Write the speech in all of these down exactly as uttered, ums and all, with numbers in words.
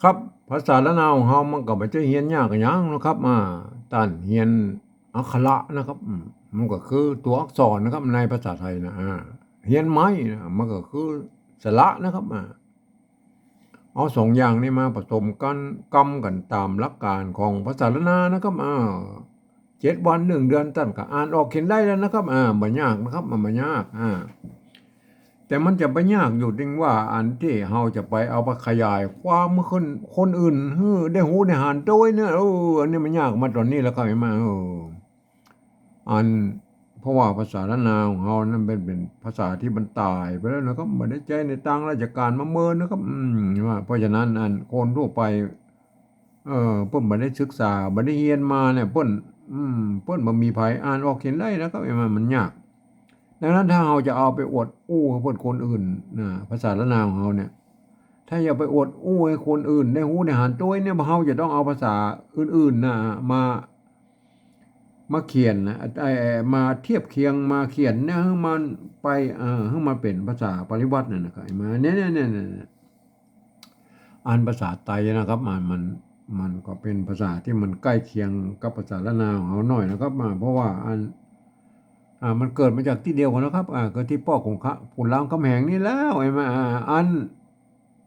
ครับ ภาษาล้านนาของเฮามันก็บ่ใจ้เฮียนยากอะหยังนะครับ อ่า ต้านเฮียนอักขระนะครับ อืม มันก็คือตั๋วอักษรนะครับ ในภาษาไทยนะ อ่า เฮียนไม้นะ มันก็คือสระนะครับ อ่า เอาสองอย่างนี้มาผสมกัน กำกั๋นต๋ามหลักก๋านของภาษาล้านนานะครับ อ่า เจ็ดวัน นึ่งเดือน ต้านก็อ่านออกเขียนได้แล้วนะครับ อ่า บ่ยากนะครับ มันบ่ยาก อ่า แต่มันจะไปยากอยู่ตรงว่าอันตี้เฮาจะไปเอาไปขยายความหื้อคน คนอื่นหื้อได้ฮู้ได้หันโตยเนี่ย เออ อันนี้มันยากมาต๋อนนี้แล้วครับ หันก่อ เออ อัน เพราะว่าภาษาล้านนาของเฮานั้นมันเป๋นภาษาตี้มันต๋ายไปแล้วนะครับ บ่ได้ใจ๊ในตางราชก๋านมาเมินนะครับ อืม ว่า เพราะฉะนั้นอันคนทั่วไป เออ เปิ้นบ่ได้ศึกษา บ่ได้เฮียนมาเนี่ย เปิ้น อืม เปิ้นบ่มีใผอ่านออกเขียนได้นะครับ หันก่อ มันยาก ดังนั้นถ้าเฮาจะเอาไปอวดอู้หื้อเปิ้นคนอื่นนะ ภาษาล้านนาของเฮาเนี่ย ถ้าจะไปอวดอู้หื้อคนอื่นได้ฮู้ได้หันโตยเนี่ย เฮาจะต้องเอาภาษาอื่นๆ นะ มา มาเขียนนะ ไอ้ มาเทียบเคียง มาเขียนเนี่ย หื้อมันไป เอ่อ หื้อมันเป๋นภาษาปริวรรตนั่นนะครับ หันก่อ เนี่ย เนี่ย เนี่ย เนี่ย อันภาษาไตนะครับ มัน มัน มันก็เป๋นภาษาตี้มันใก้เคียงกับภาษาล้านนาของเฮาหน้อยนะครับ อ่า เพราะว่าอัน อ่า มันเกิดมาจากตี้เดียวกั๋นนะครับ อ่า เกิดตี้ป้อขุนขะ ขุนรามคำแหงนี่แล้ว หันก่อ อ่า อัน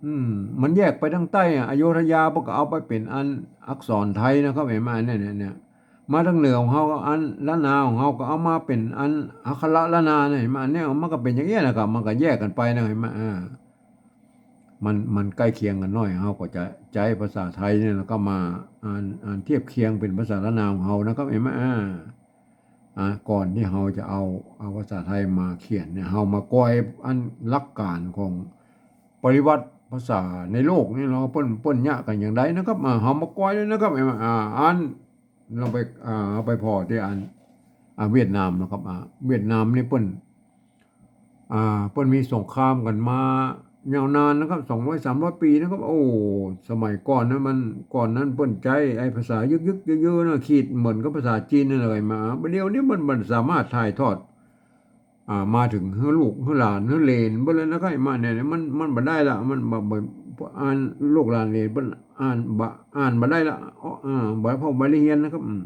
อืม มันแยกไปตางใต้อะ อโยธยาเปิ้นก็เอาไปเป๋นอันอักษรไทยนะครับ หันก่อ เนี่ย เนี่ย เนี่ย มาตางเหนือของเฮาก็อันล้านนาของเฮาก็เอามาเป๋นอันอักขระล้านนาเนี่ย หันก่อ อันเนี้ยมันก็เป๋นอย่างเงี้ยนะครับ มันก็แยกกั๋นไปนะ หันก่อ อ่า มัน มันใก้เคียงกั๋นหน้อย เฮาก็จะใจ๊ภาษาไทยเนี่ยแล้วก็มาอ่าน อ่านเทียบเคียงเป๋นภาษาล้านนาของเฮานะครับ หันก่อ อ่า อ่า ก่อนตี้เฮาจะเอา เอาภาษาไทยมาเขียนเนี่ย เฮามาก้อยอันหลักก๋านของปริวรรตภาษาในโลกนี่เนาะ เปิ้น เปิ้นเยียะกั๋นอย่างใดนะครับ อ่า เฮามาก้อยเลยนะครับ หันก่อ อ่า อัน ลองไป อ่า เอาไปผ่อตี้อัน อ่า เวียดนามนะครับ อ่า เวียดนามนี่เปิ้น อ่า เปิ้นมีสงครามกั๋นมายาวนานนะครับ สองร้อยสามร้อยปี๋นะครับ โอ้ สมัยก่อนนะ มัน ก่อนนั้นเปิ้นใจ๊ไอ้ภาษายึกๆ เยอะๆ นะ ขีดเหมือนกับภาษาจีนนั่นเลย หันก่อ บ่าเดี่ยวนี้มัน มันสามารถถ่ายทอด อ่า มาเถิงหื้อลูกหื้อหลานหื้อเหลนเปิ้นแล้วนะครับ หันก่อ เนี่ย มัน มันบ่ได้ละ มันบ่ บ่ อ่านลูกหลานเหลนเปิ้นอ่านบ่ อ่านบ่ได้ละ อ่า บ่ เพราะบ่ได้เฮียนนะครับ อืม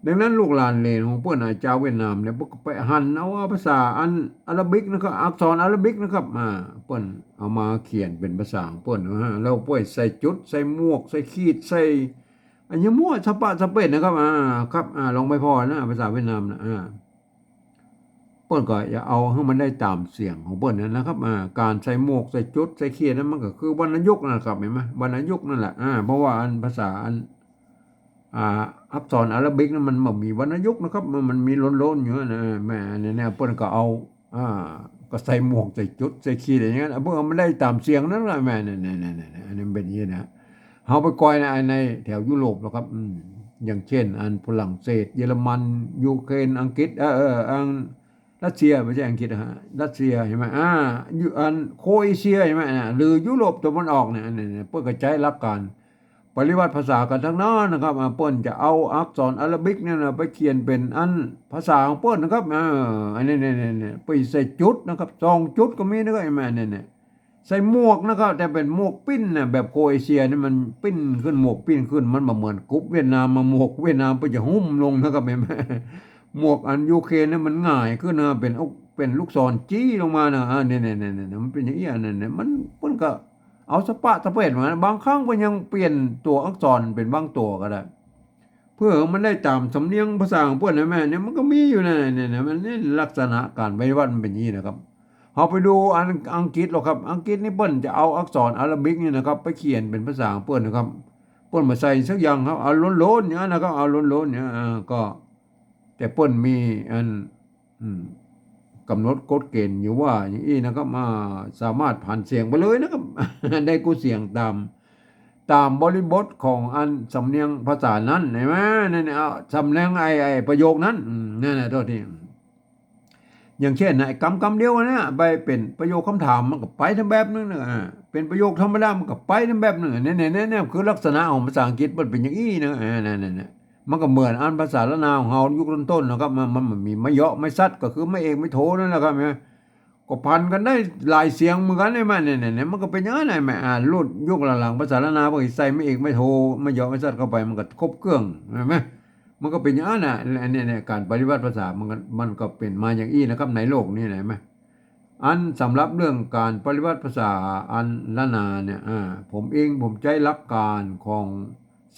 ดังนั้นลูกหลานเหลนของเปิ้นน่ะ จาวเวียดนามเนี่ย เปิ้นก็ไปหันเอาภาษาอันอาหรับิกนะครับ อักษรอาหรับิกนะครับ อ่า เปิ้นเอามาเขียนเป๋นภาษาของเปิ้นนะฮะ แล้วเปิ้นใส่จุด ใส่หมวก ใส่ขีด ใส่อะหยังมั่วสะปะสะเปะนะครับ อ่า ครับ อ่า ลองไปผ่อนะ ภาษาเวียดนามนะ อ่า เปิ้นก็จะเอาหื้อมันได้ต๋ามเสียงของเปิ้นนั่นนะครับ อ่า ก๋านใส่หมวก ใส่จุด ใส่ขีดนั้นมันก็คือวรรณยุกต์นั่นแหละครับ หันก่อ วรรณยุกต์นั่นแหละ อ่า เพราะว่าอันภาษาอัน อ่า อักษรอาหรับิกนั้นมันบ่มีวรรณยุกต์นะครับ มัน มันมีโลนๆ อยู่นะ แม่ เนี่ย เนี่ย เปิ้นก็เอา อ่า ก็ใส่หมวก ใส่จุด ใส่ขีดอย่างนั้น เปิ้นเอามันได้ต๋ามเสียงนั่นแหละ แม่ เนี่ย เนี่ย เนี่ย เนี่ย อันนี้มันเป๋นอย่างนี้นะ เฮาไปก้อยนะ ในแถวยุโรปนะครับ อืม อย่างเช่น อันฝรั่งเศส เยอรมัน ยูเครน อังกฤษ เออ เออ อัง รัสเซีย บ่ใจ้อังกฤษนะฮะ รัสเซีย หันก่อ อ่า อยู่อันโครเอเชีย หันก่อ อ่า หรือยุโรปตะวันออกเนี่ย อันนี้เนี่ย เปิ้นก็ใจ๊หลักก๋านปริวรรตภาษากั๋นตังนั้นนะครับ อ่า เปิ้นจะเอาอักษรอาหรับิกเนี่ยนะ ไปเขียนเป๋นอันภาษาของเปิ้นนะครับ เออ อันนี้ เนี่ย เนี่ย เนี่ย เปิ้นใส่จุดนะครับ สองจุดก็มีนะครับ หันก่อ เนี่ย เนี่ย ใส่หมวกนะครับ แต่เป๋นหมวกปิ้นนะ แบบโครเอเชียนี่มันปิ้นขึ้น หมวกปิ้นขึ้น มันบ่เหมือนกรุบเวียดนาม มาหมวกเวียดนามเปิ้นจะหุ้มลงนะครับ หันก่อ หมวกอันยูเครนนี่มันหงายขึ้นนะ เป๋น เป๋นลูกศรจี๊ลงมานะ อ่า เนี่ย เนี่ย เนี่ย เนี่ย มันเป๋นอย่างอี้ อันนั้นเนี่ย มัน เปิ้นก็เอาสะปะสะเปะมานะ บางครั้งเปิ้นยังเปลี่ยนตั๋วอักษรเป๋นบางตั๋วก็ได้ เพื่อมันได้ต๋ามสำเนียงภาษาของเปิ้นนะแม่ เนี่ยมันก็มีอยู่นะ เนี่ย เนี่ย มัน เนี่ยลักษณะก๋านปริวรรตมันเป๋นอย่างอี้นะครับ เฮาไปดูอันอังกฤษลอครับ อังกฤษนี่เปิ้นจะเอาอักษรอาหรับิกนี่นะครับ ไปเขียนเป๋นภาษาของเปิ้นนะครับ เปิ้นบ่ใส่สักอย่างครับ เอาโลนๆ เนี่ยนะครับ เอาโลนๆ เนี่ย อ่า ก็ แต่เปิ้นมีอัน อืม ก๋ำหนดกฎเกณฑ์อยู่ว่าอย่างอี้นะครับ อ่า สามารถผันเสียงไปเลยนะครับ ได้กู้เสียงต๋าม ต๋ามบริบทของอันสำเนียงภาษานั้น หันก่อ นั่นเนี่ย เอาสำเนียงไอ้ ไอ้ประโยคนั้น อืม นั่นแหละ โตษที อย่างเช่นนะ ไอ้กำกำเดียวนะ ไปเป๋นประโยคกำถาม มันก็ไปต๋ามแบบนึ่งนะ อ่า เป๋นประโยคธรรมดา มันก็ไปต๋ามแบบนึ่ง เนี่ย เนี่ย เนี่ย เนี่ย คือลักษณะของภาษาอังกฤษมันเป๋นอย่างอี้นะ อ่า นั่น นั่น นั่น มันก็เหมือนอันภาษาล้านนาของเฮายุคต้นๆ นะครับ มัน มัน มันมีไม้เยาะไม้สัด ก็คือไม้เอกไม้โทนั่นแหละครับ เนี่ย ประพันธ์กั๋นได้หลายเสียงเหมือนกั๋น หันก่อ เนี่ย เนี่ย เนี่ย มันก็เป๋นอย่างนั้น หันก่อ อ่า รุ่นยุคหลังๆ ภาษาล้านนา พอใส่ไม้เอก ไม้โท ไม้ยอ ไม้สัดเข้าไป มันก็ครบเครื่อง หันก่อ มันก็เป๋นอย่างนั้นน่ะ อันเนี้ย เนี่ย ก๋านปฏิวัติภาษา มันก็ มันก็เป๋นมาอย่างอี้นะครับ ในโลกนี้ หันก่อ อันสำหรับเรื่องก๋านปฏิวัติภาษาอันล้านนาเนี่ย อ่า ผมเอง ผมใจ๊หลักก๋านของ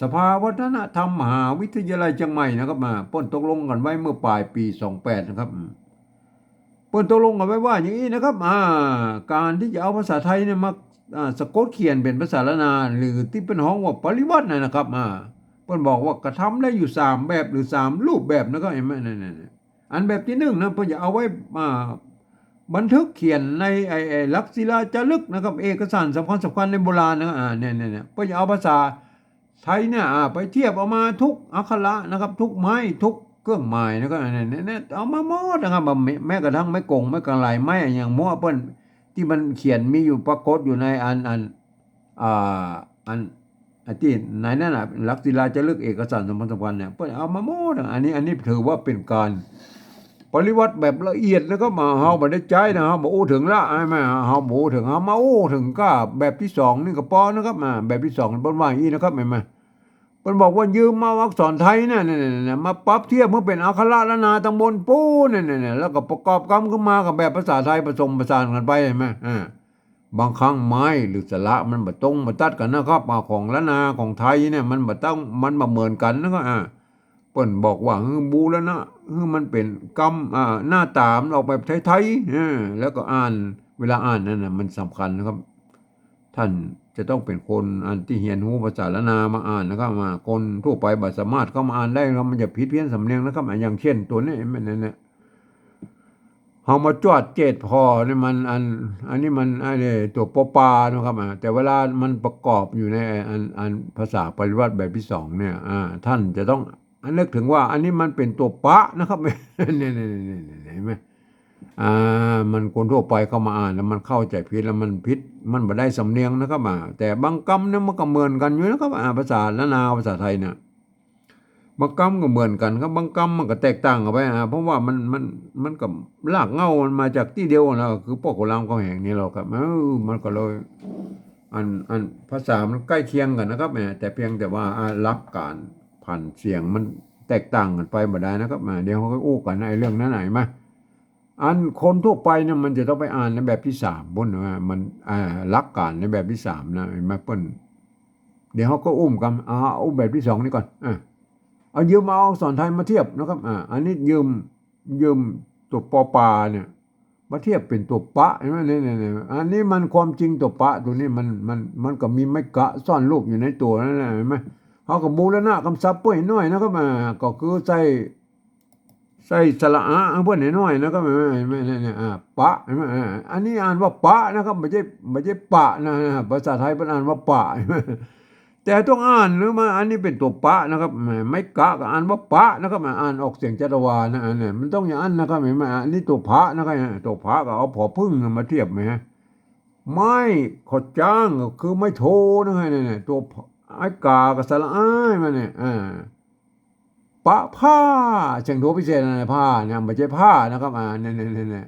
สภาวัฒนธรรมมหาวิทยาลัยเชียงใหม่นะครับ มา เปิ้นตกลงกั๋นไว้เมื่อป๋ายปี๋สองแปดนะครับ อืม เปิ้นตกลงกั๋นไว้ว่าอย่างอี้นะครับ อ่า ก๋านตี้จะเอาภาษาไทยเนี่ยมา อ่า สะกดเขียนเป๋นภาษาล้านนา หรือตี้เปิ้นฮ้องว่าปฏิวัติน่ะนะครับ อ่า เปิ้นบอกว่ากระทำได้อยู่สามแบบหรือสามรูปแบบนะครับ หันก่อ เนี่ย เนี่ย เนี่ย อันแบบตี้นึ่งนะ เปิ้นจะเอาไว้ อ่า บันทึกเขียนในไอ้ ไอ้หลักศิลาจารึกนะครับ เอกสารสำคัญๆ ในโบราณนะครับ อ่า เนี่ย เนี่ย เนี่ย เปิ้นจะเอาภาษาไทยเนี่ย อ่า ไปเทียบเอามาทุกอักขระนะครับ ทุกไม้ ทุกเครื่องหมายนะครับ เนี่ย เนี่ย เนี่ย เอามาหมดนะครับ แม้ แม้กระทั่งไม้กง ไม้กางไหล ไม้อะหยังมั่วเปิ้น ตี้มันเขียนมีอยู่ปรากฏอยู่ในอัน อัน อ่า อัน อันตี้ในนั้นน่ะ หลักศิลาจารึก เอกสารสำคัญๆ เนี่ย เปิ้นเอามาหมดอะ อันนี้ อันนี้ถือว่าเป๋นก๋านปฏิวัติแบบละเอียดนะครับ มา เฮาบ่ได้ใจ๊นะ เฮาบ่อู้เถิงละ หันก่อ เฮาบ่อู้เถิง เฮามาอู้เถิงก้าแบบตี้สองนี่ก็ปอนะครับ อ่า แบบตี้สองเปิ้นว่าอย่างอี้นะครับ หันก่อ เปิ้นบอกว่ายืมเอาอักษรไทยเนี่ย เนี่ย เนี่ย เนี่ย มาปรับเทียบหื้อเป๋นอักขระล้านนาตังบนปู๊น เนี่ย เนี่ย เนี่ย แล้วก็ประกอบกำขึ้นมากับแบบภาษาไทยผสมผสานกั๋นไป หันก่อ อ่า บางครั้งไม้หรือสระมันบ่ตรงบ่ตัดกั๋นนะครับ อ่า ของล้านนาของไทยเนี่ยมันบ่ต้อง มันบ่เหมือนกั๋นนะครับ อ่า เปิ้นบอกว่าหื้อบูรณะ หื้อมันเป๋นกำ อ่า หน้าต๋ามันออกแบบไทยๆ เออ แล้วก็อ่าน เวลาอ่านนั่นน่ะมันสำคัญนะครับ ต้านจะต้องเป๋นคนอันตี้เฮียนฮู้ภาษาล้านนามาอ่านนะครับ อ่า คนทั่วไปบ่สามารถเข้ามาอ่านได้ครับ มันจะผิดเพี้ยนสำเนียงนะครับ อ่า อย่างเช่นตั๋วนี้ มันนั่นน่ะ เฮามาจวดเจตพอนี่มันอัน อันนี้มัน อันนี้ตั๋วปอปานะครับ อ่า แต่เวลามันประกอบอยู่ในอัน อันภาษาปฏิวัติแบบตี้สองเนี่ย อ่า ต้านจะต้องนึกเถิงว่าอันนี้มันเป๋นตั๋วปะนะครับ เนี่ย เนี่ย เนี่ย เนี่ย หันก่อ อ่า มันคนทั่วไปเข้ามาอ่านแล้วมันเข้าใจ๋ผิด แล้วมันผิด มันบ่ได้สำเนียงนะครับ อ่า แต่บางกำเนี่ยมันก็เหมือนกั๋นอยู่นะครับ อ่า ภาษาล้านนา ภาษาไทยเนี่ย บางกำก็เหมือนกั๋นครับ บางกำมันก็แตกต่างกั๋นไป อ่า เพราะว่ามัน มัน มันก็รากเหง้ามันมาจากตี้เดียวนั่นแหละ คือป้อโขงรามคำแหงนี่แหละครับ เออ มันก็เลย อัน อันภาษามันใก้เคียงกั๋นนะครับ แหม แต่เพียงแต่ว่า อ่า หลักก๋านผันเสียงมันแตกต่างกั๋นไปบ่ได้นะครับ อ่า เดี๋ยวเฮาก็อู้กั๋นไอ้เรื่องนั้น หันก่อ อันคนทั่วไปเนี่ยมันจะต้องไปอ่านในแบบตี้สามปู๊นนะ มัน อ่า หลักก๋านในแบบตี้สามนะ หันก่อ เปิ้น เดี๋ยวเฮาก็อู้กั๋น อ่า อู้แบบตี้สองนี่ก่อน อ่า เอายืมเอาอักษรไทยมาเทียบนะครับ อ่า อันนี้ยืม ยืมตั๋วปอปาเนี่ย มาเทียบเป๋นตั๋วปะ หันก่อ เนี่ย เนี่ย เนี่ย อันนี้มันความจริงตั๋วปะตั๋วนี้มัน มัน มันก็มีไม้กะซ่อนรูปอยู่ในตั๋วนั่นแหละ หันก่อ เฮาก็บูรณะกำศัพท์ป้อยน้อยนะครับ อ่า ก็คือใส่ ใส่สระอะหื้อเปิ้นน้อยๆ นะครับ หันก่อ เนี่ย เนี่ย เนี่ย อ่า ปะ หันก่อ อ่า อันนี้อ่านว่าปะนะครับ บ่ใจ้ บ่ใจ้ปะนะ ภาษาไทยเปิ้นอ่านว่าปะ หันก่อ แต่ต้องอ่านหื้อมา อันนี้เป๋นตั๋วปะนะครับ แหม ไม้กะก็อ่านว่าปะนะครับ อ่านออกเสียงจัตวานะ อันนี้มันต้องอย่างนั้นนะครับ หันก่อ อันนี้ตั๋วผะนะครับ ตั๋วผะก็เอาผอผึ้งมาเทียบ หันก่อ ไม้ ขอจ้างก็คือไม้โทนะครับ เนี่ย เนี่ย ตั๋วผะ ไอ้ก๋ากับสระอ้ายมาเนี่ย อ่า ปะผ้า เสียงโทพิเศษนะ ผ้าเนี่ย บ่ใจ้ผ้านะครับ อ่า เนี่ย เนี่ย เนี่ย เนี่ย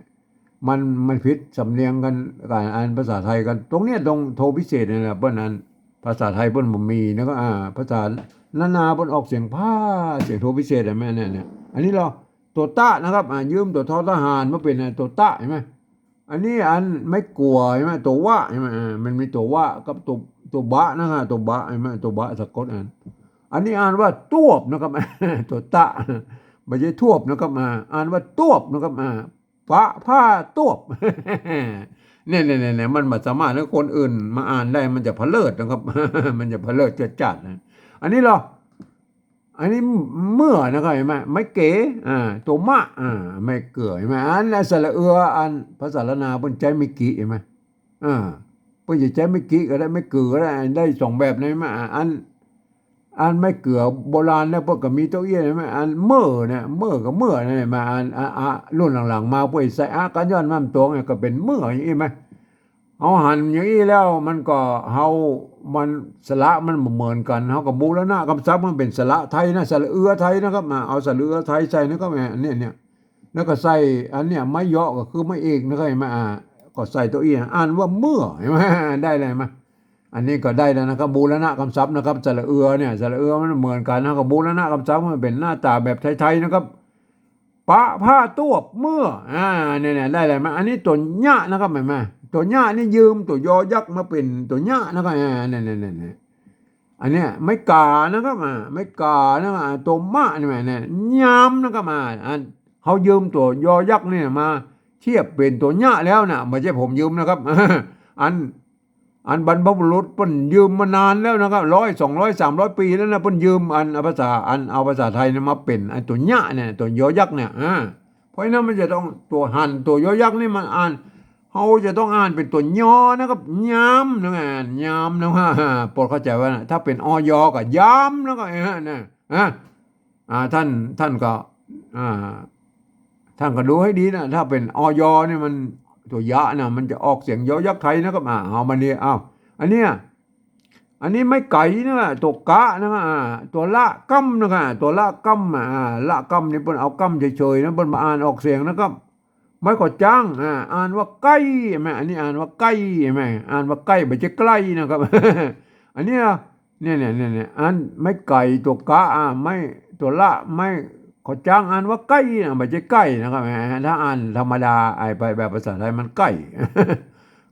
มัน มันผิดสำเนียงกั๋น กั๋นอันภาษาไทยกั๋น ตรงเนี้ย ตรงโทพิเศษเนี่ยแหละ เปิ้นอัน ภาษาไทยเปิ้นบ่มีนะครับ อ่า ภาษาล้านนาเปิ้นออกเสียงผ้า เสียงโทพิเศษ หันก่อ เนี่ย เนี่ย อันนี้ลอ ตั๋วตะนะครับ อ่า ยืมตั๋วทอทหารมาเป๋น อ่า ตั๋วตะ หันก่อ อันนี้อันไม้กั๋ว หันก่อ ตั๋ววะ หันก่อ อ่า มันมีตั๋ววะกับตั๋ว ตั๋วบะนะครับ ตั๋วบะ หันก่อ ตั๋วบะสะกดอัน อันนี้อ่านว่าตวบนะครับ ตั๋วตะ บ่ใจ้ทวบนะครับ อ่า อ่านว่าตวบนะครับ อ่า ปะผ้าตวบ เนี่ย เนี่ย เนี่ย เนี่ย มันบ่สามารถหื้อคนอื่นมาอ่านได้ มันจะเผลิดนะครับ มันจะเผลิดเจิดจ้าดนะ อันนี้ลอ อันนี้เมื่อนะครับ หันก่อ ไม้เก๋ อ่า ตั๋วมะ อ่า ไม้เกือ หันก่อ อันสระเอือ อันภาษาล้านนาเปิ้นใจ๊ไม้กิ หันก่อ อ่า เปิ้นจะใจ๊ไม้กิก็ได้ ไม้เกือก็ได้ ได้สองแบบนะ หันก่อ อ่า อัน อันไม้เกือโบราณเนี่ยเปิ้นก็มีตั๋วเอี้ย หันก่อ อันเมื่อเนี่ย เมื่อกับเมื่อเนี่ย หันก่อ อัน อ่า อ่า รุ่นหลังๆ มาเปิ้นใส่อะกั๋นย้อนมันตรงเนี่ย ก็เป๋นเมื่ออย่างอี้หันก่อ เฮาหันอย่างอี้แล้วมันก็ เฮา มันสระมันบ่เหมือนกั๋น เฮาก็บูรณะกำศัพท์มันเป๋นสระไทยนะ สระเอือไทยนะครับ มาเอาสระเอือไทยใส่นะครับ เนี่ย เนี่ย แล้วก็ใส่อันเนี้ย ไม้เยาะก็คือไม้เอกนะครับ เห็นไหม อ่า ก็ใส่ตัวอี้ อ่านว่าเมื่อ เห็นไหม ได้เลย เห็นไหม อันนี้ก็ได้แล้วนะครับ บูรณะกำศัพท์นะครับ สระเอือเนี่ย สระเอือมันเหมือนกั๋นนะ ก็บูรณะกำศัพท์มันเป๋นหน้าต๋าแบบไทยๆ นะครับ ปะผ้าตวบเมื่อ อ่า เนี่ยๆ ได้เลย มา อันนี้ตั๋วยะนะครับ เห็นไหม ตั๋วยะนี่ยืมตั๋วยอยักษ์มาเป๋นตั๋วยะนะครับ อ่า เนี่ยๆๆๆ อันเนี้ยไม้ก๋านะครับ อ่า ไม้ก๋านะครับ อ่า ตั๋วมะนี่แหม เนี่ย ยามนะครับ อ่า อันเฮายืมตั๋วยอยักษ์เนี่ยมาเทียบเป๋นตั๋วยะแล้วนะ บ่ใจ้ผมยืมนะครับ อัน อันบรรพบุรุษเปิ้นยืมมานานแล้วนะครับ ร้อย สองร้อย สามร้อย ปี๋แล้วนะ เปิ้นยืมอันเอาภาษา อันเอาภาษาไทยเนี่ยมาเป๋นไอ้ตั๋วยะเนี่ย ตั๋วยอยักษ์เนี่ย อ่า เพราะฉะนั้นมันจะต้องตั๋วหัน ตั๋วยอยักษ์นี่มันอ่าน เฮาจะต้องอ่านเป๋นตั๋วยอนะครับ ยามนะ อ่านยามนะ โปรดเข้าใจ๋ว่านะ ถ้าเป๋น อย ก็ยามนะ ก็ เออ นะ อ่ะ อ่า ท่าน ท่านก็ อ่า ท่านก็ดูให้ดีนะ ถ้าเป๋น อย นี่มันตั๋วยะนะ มันจะออกเสียงยอยักษ์ไทยนะครับ อ่า เอามานี่ อ้าว อันเนี้ย อันนี้ไม้ไก๋นะ ตั๋วกะนะ อ่า ตั๋วละกำนะ ตั๋วละกำ อ่า ละกำนี่เปิ้นเอากำเฉยๆ นะ เปิ้นบ่อ่านออกเสียงนะครับ ไม้ขอจ๊าง อ่า อ่านว่าไก้ เห็นไหม อันนี้อ่านว่าไก้ เห็นไหม อ่านว่าไก้ บ่ใจ้ใกล้นะครับ อันนี้นะ เนี่ยๆๆๆ อันไม้ไก๋ตั๋วกะ อ่า ไม้ตั๋วละ ไม้ขอจ๊าง อ่านว่าไก้นะ บ่ใจ้ใก้นะครับ ถ้าอ่านธรรมดา ไอ้ไปแบบภาษาไทยมันไก้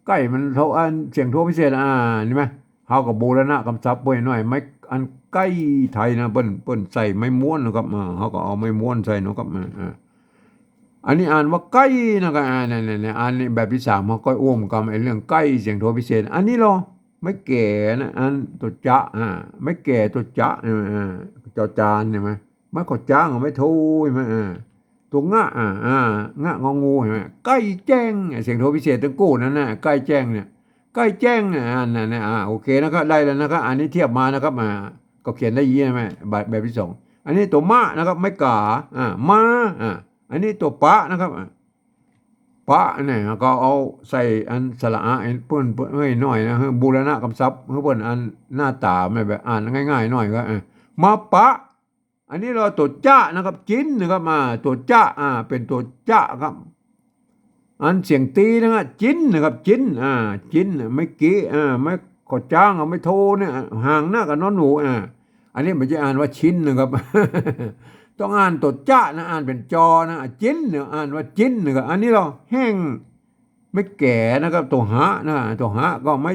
ไก้มันโท อันเสียงโทพิเศษ อ่า เห็นไหม เฮาก็บูรณะกำศัพท์ไว้หน่อย ไม้ อันไก้ไทยนะ เปิ้น เปิ้นใส่ไม้ม้วนนะครับ อ่า เฮาก็เอาไม้ม้วนใส่นะครับ อ่า อ่า อันนี้อ่านว่าไก้นะครับ อ่า เนี่ยๆๆ อันนี้แบบตี้สาม เฮาก็อู้กำไอ้เรื่องไก้เสียงโทพิเศษ อันนี้ลอ ไม้แก๋นะ อันตั๋วจะ อ่า ไม้แก๋ตั๋วจะ เออ อ่า จอจาน เห็นไหม ไม้ขอจ๊างกับไม้โท เห็นไหม อ่า ตั๋วงะ อ่า อ่า งะ งองู เห็นไหม ไก้แจ้ง เสียงโทพิเศษตึงกู้นั้นนะ ไก้แจ้งเนี่ย ไก้แจ้งเนี่ย อ่า นั่นๆๆ อ่า โอเคนะครับ ได้แล้วนะครับ อันนี้เทียบมานะครับ อ่า ก็เขียนได้อย่างนี้ เห็นไหม แบบ แบบตี้สอง อันนี้ตั๋วมะนะครับ ไม้ก๋า อ่า มา อ่า อันนี้ตั๋วปะนะครับ อ่า ปะเนี่ยก็เอาใส่อันสระอา ไอ้เปิ้น เปิ้น เอ้ย หน่อยนะ หื้อบูรณะกำศัพท์ หื้อเปิ้นอันหน้าต๋ามันแบบอ่านง่ายๆ หน่อยก็ อ่า มาปะ อันนี้ลอตั๋วจะนะครับ จิ๋นนะครับ อ่า ตั๋วจะ อ่า เป๋นตั๋วจะครับ อันเสียงตี๋นะครับ จิ๋นนะครับ จิ๋น อ่า จิ๋น ไม้กี่ อ่า ไม้ขอจ๊างกับไม้โทเนี่ย หางนะกับนอหนู อ่า อันนี้บ่ใจ้อ่านว่าชิ้นนะครับ ต้องอ่านตั๋วจะนะ อ่านเป๋นจอนะ จิ๋นเนี่ยอ่านว่าจิ๋นนะครับ อันนี้ลอแห้ง ไม้แก๋นะครับ ตั๋วหะนะ ตั๋วหะก็ไม้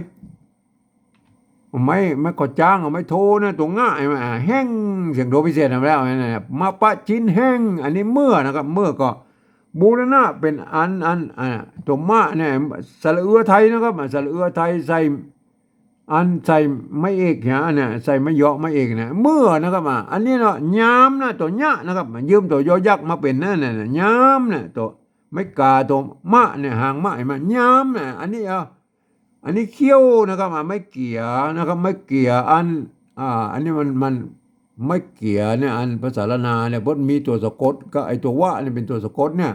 ไม้ ไม้ขอจ๊างกับไม้โทนะ ตั๋วงะ เห็นไหม อ่า แห้ง เสียงโทพิเศษมาแล้วนะ มาปะจิ๋นแห้ง อันนี้เมื่อนะครับ เมื่อก็บูรณะเป๋นอัน อัน อ่า ตั๋วมะเนี่ย สระเอือไทยนะครับ อ่า สระเอือไทยใส่ อันใส่ไม้เอกเนี่ย อันเนี่ย ใส่ไม้เยาะไม้เอกเนี่ย เมื่อนะครับ อ่า อันนี้เนาะ ยามนะ ตั๋วยะนะครับ ยืมตั๋วยอยักษ์มาเป๋นนั่นน่ะ ยามเนี่ย ตั๋วไม้ก๋า ตั๋วมะเนี่ย หางมะ เห็นไหม ยามเนี่ย อันนี้เอา อันนี้เขี้ยวนะครับ อ่า ไม้เกี่ยนะครับ ไม้เกี่ย อัน อ่า อันนี้มัน มัน ไม้เกี่ยเนี่ย อันภาษาล้านนาเนี่ย เปิ้นมีตั๋วสะกดกับไอ้ตั๋ววะเนี่ย เป๋นตั๋วสะกดเนี่ย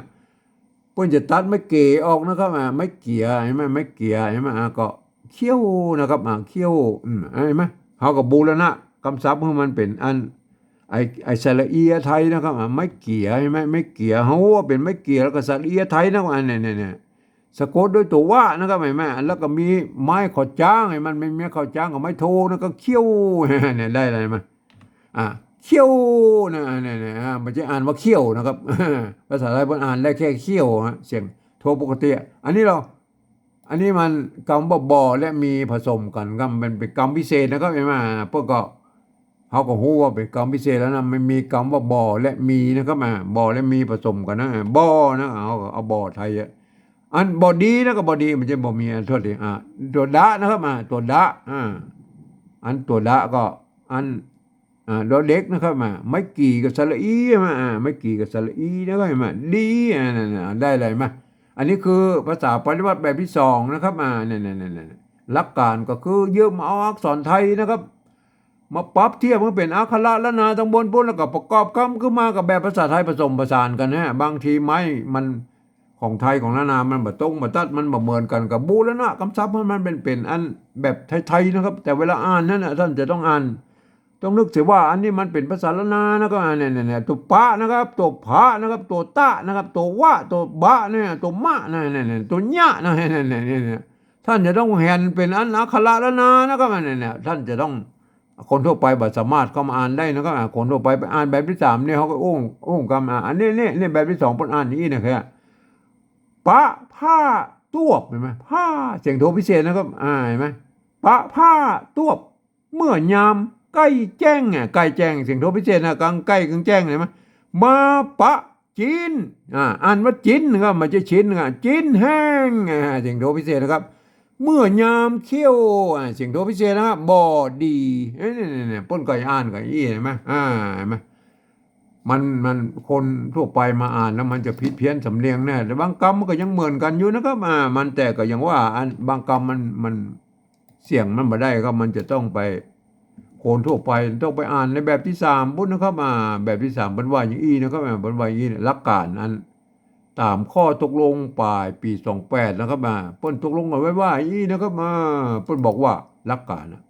เปิ้นจะตัดไม้เก๋ออกนะครับ อ่า ไม้เกี่ย เห็นไหม ไม้เกี่ย เห็นไหม อ่า ก็เขี้ยวนะครับ อ่า เขี้ยว อืม เห็นไหม เฮาก็บูรณะกำศัพท์หื้อมันเป๋นอัน ไอ้ ไอ้สระเอียไทยนะครับ อ่า ไม้เกี่ย เห็นไหม ไม้เกี่ย เฮาว่าเป๋นไม้เกี่ย แล้วก็สระเอียไทยนะครับ อันเนี่ยๆๆ สะกดด้วยตั๋ววะนะครับ เห็นไหม แล้วก็มีไม้ขอจ๊าง เห็นไหม มีไม้ขอจ๊างกับไม้โทนะ ก็เขี้ยว เนี่ย ได้อะไรมา อ่า เขี้ยวนะ เนี่ยๆ อ่า บ่ใจ้อ่านว่าเขี้ยวนะครับ ภาษาไทยเปิ้นอ่านได้แค่เขี้ยวฮะ เสียงโทปกติ อันนี้ลอ อันนี้มันกำว่าบ่อและมีผสมกั๋นครับ มันเป๋นกำพิเศษนะครับ เห็นไหม เปิ้นก็ เฮาก็ฮู้ว่าเป๋นกำพิเศษแล้วนะ มันมีกำว่าบ่อและมีนะครับ อ่า บ่อและมีผสมกั๋นนะ บ่อนะ เอา เอาบ่อไทยอะ อันบ่ดีนะ ก็บ่ดี บ่ใจ้บ่มี อ่า โทษที อ่า ตั๋วดะนะครับ อ่า ตั๋วดะ อ่า อันตั๋วดะก็ อัน อ่า ดอเด็กนะครับ อ่า ไม้กี่กับสระอี เห็นไหม อ่า ไม้กี่กับสระอีนะครับ เห็นไหม ดี อ่า นั่นๆ ได้อะไรมา อันนี้คือภาษาปริวัติแบบตี้สองนะครับ อ่า เนี่ยๆๆๆ หลักก๋านก็คือยืมเอาอักษรไทยนะครับ มาปรับเทียบหื้อเป๋นอักขระล้านนาตังบนปู๊น แล้วก็ประกอบกำขึ้นมากับแบบภาษาไทยผสมผสานกั๋นนะ บางทีไม้มันของไทยของล้านนามันบ่ตรงบ่ตัด มันบ่เหมือนกั๋น ก็บูรณะกำศัพท์หื้อมันเป๋น เป๋นอันแบบไทยๆ นะครับ แต่เวลาอ่านนั้นน่ะ ท่านจะต้องอ่าน ต้องนึกเสียว่าอันนี้มันเป๋นภาษาล้านนานะครับ อ่า เนี่ย เนี่ย เนี่ย ตั๋วปะนะครับ ตั๋วผะนะครับ ตั๋วตะนะครับ ตั๋ววะ ตั๋วบะเนี่ย ตั๋วมะนะ เนี่ย เนี่ย ตั๋วญะนะ เนี่ย เนี่ย เนี่ย เนี่ย ท่านจะต้องหันเป๋นอันอักขระล้านนานะครับ อันนี้เนี่ย ท่านจะต้อง คนทั่วไปบ่สามารถเข้ามาอ่านได้นะครับ อ่า คนทั่วไปไปอ่านแบบตี้สามเนี่ย เขาก็อู้ อู้กำ อ่า อันนี้ นี่ นี่แบบตี้สองเปิ้นอ่านอย่างอี้นะครับ ปะผ้าตวบ หันก่อ ผ้า เสียงโทพิเศษนะครับ อ่า หันก่อ ปะผ้าตวบ เมื่อยามใก้แจ้ง อ่ะ ใก้แจ้ง เสียงโทพิเศษนะ กลางใก้กลางแจ้ง หันก่อ มาปะจิ๊น อ่า อ่านว่าจิ๊นนะครับ บ่ใจ้ชิ้นนะครับ จิ๊นแห้ง อ่า เสียงโทพิเศษนะครับ เมื่อยามเคี้ยว อ่า เสียงโทพิเศษนะครับ บ่ดี เอ้ย เนี่ย เนี่ย เนี่ย เปิ้นก็อ่านก็อี้ หันก่อ อ่า หันก่อ มัน มัน คนทั่วไปมาอ่านแล้วมันจะผิดเพี้ยนสำเนียงแน่ แต่บางกำมันก็ยังเหมือนกั๋นอยู่นะครับ อ่า มันแต่ก็ยังว่าอัน บางกำมัน มัน เสียงมันบ่ได้ครับ มันจะต้องไป คนทั่วไปต้องไปอ่านในแบบตี้สามปุ้นนะครับ อ่า แบบตี้สามเปิ้นว่าอย่างอี้นะครับ อ่า เปิ้นว่าอย่างอี้เนี่ย หลักการอัน ต๋ามข้อตกลงป๋ายปี๋สองแปดนะครับ อ่า เปิ้นตกลงกั๋นไว้ว่าอย่างอี้นะครับ อ่า เปิ้นบอกว่าหลักการน่ะ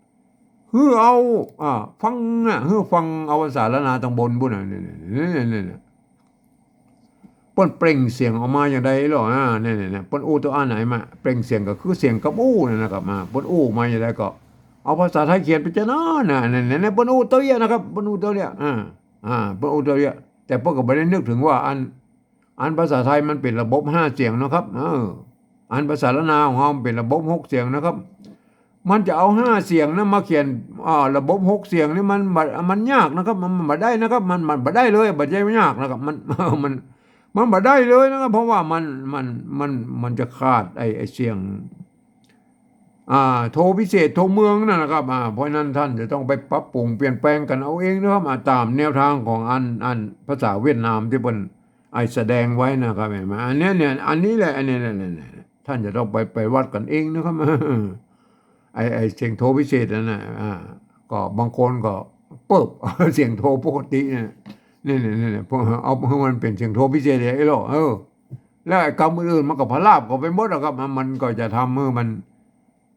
หื้อเอา อ่า ฟังน่ะ หื้อฟังเอาภาษาล้านนาต๋างบนปุ้นน่ะ เนี่ย เนี่ย เนี่ย เนี่ย เปิ้นเปล่งเสียงออกมาอย่างใดลอ อ่า เนี่ย เนี่ย เนี่ย เปิ้นอู้ตั๋วอันไหนมา เปล่งเสียงก็คือเสียงกำอู้นั่นนะครับ อ่า เปิ้นอู้มาอย่างใดก็ เอาภาษาไทยเขียนไปจะนั้นน่ะ เนี่ย เนี่ย เนี่ย เปิ้นอู้ตั๋วเยียะนะครับ เปิ้นอู้ตั๋วเยียะ อ่า อ่า เปิ้นอู้ตั๋วเยียะ แต่เปิ้นก็บ่ได้นึกเถิงว่าอัน อันภาษาไทยมันเป๋นระบบห้าเสียงนะครับ เออ อันภาษาล้านนาของเฮามันเป๋นระบบหกเสียงนะครับ มันจะเอาห้าเสียงนะมาเขียน อ่า ระบบหกเสียงนี่มันบ่ มันยากนะครับ มัน มันบ่ได้นะครับ มัน มันบ่ได้เลย บ่ใจ้ยากนะครับ มัน มัน มันบ่ได้เลยนะครับ เพราะว่ามัน มัน มัน มันจะขาดไอ้ ไอ้เสียง อ่า โทพิเศษ โทเมืองนั่นนะครับ อ่า เพราะฉะนั้นท่านจะต้องไปปรับปรุงเปลี่ยนแปลงกั๋นเอาเองนะครับ อ่า ต๋ามแนวทางของอัน อันภาษาเวียดนามตี้เปิ้น ไอ้แสดงไว้นะครับ หันก่อ อันเนี้ยเนี่ย อันนี้แหละ อันเนี้ยเนี่ยเนี่ยเนี่ย ท่านจะต้องไป ไปวัดกั๋นเองนะครับ ไอ้ ไอ้เสียงโทพิเศษนั่นน่ะ อ่า ก็บางคนก็เปิบ เสียงโทปกติเนี่ย เนี่ย เนี่ย เนี่ย เนี่ย พวกเอา หื้อมันเป๋นเสียงโทพิเศษไอ้ลอ เออ แล้วไอ้กำอื่นๆ มันก็พะลาบเข้าไปหมดอะครับ มัน มันก็จะทำหื้อมัน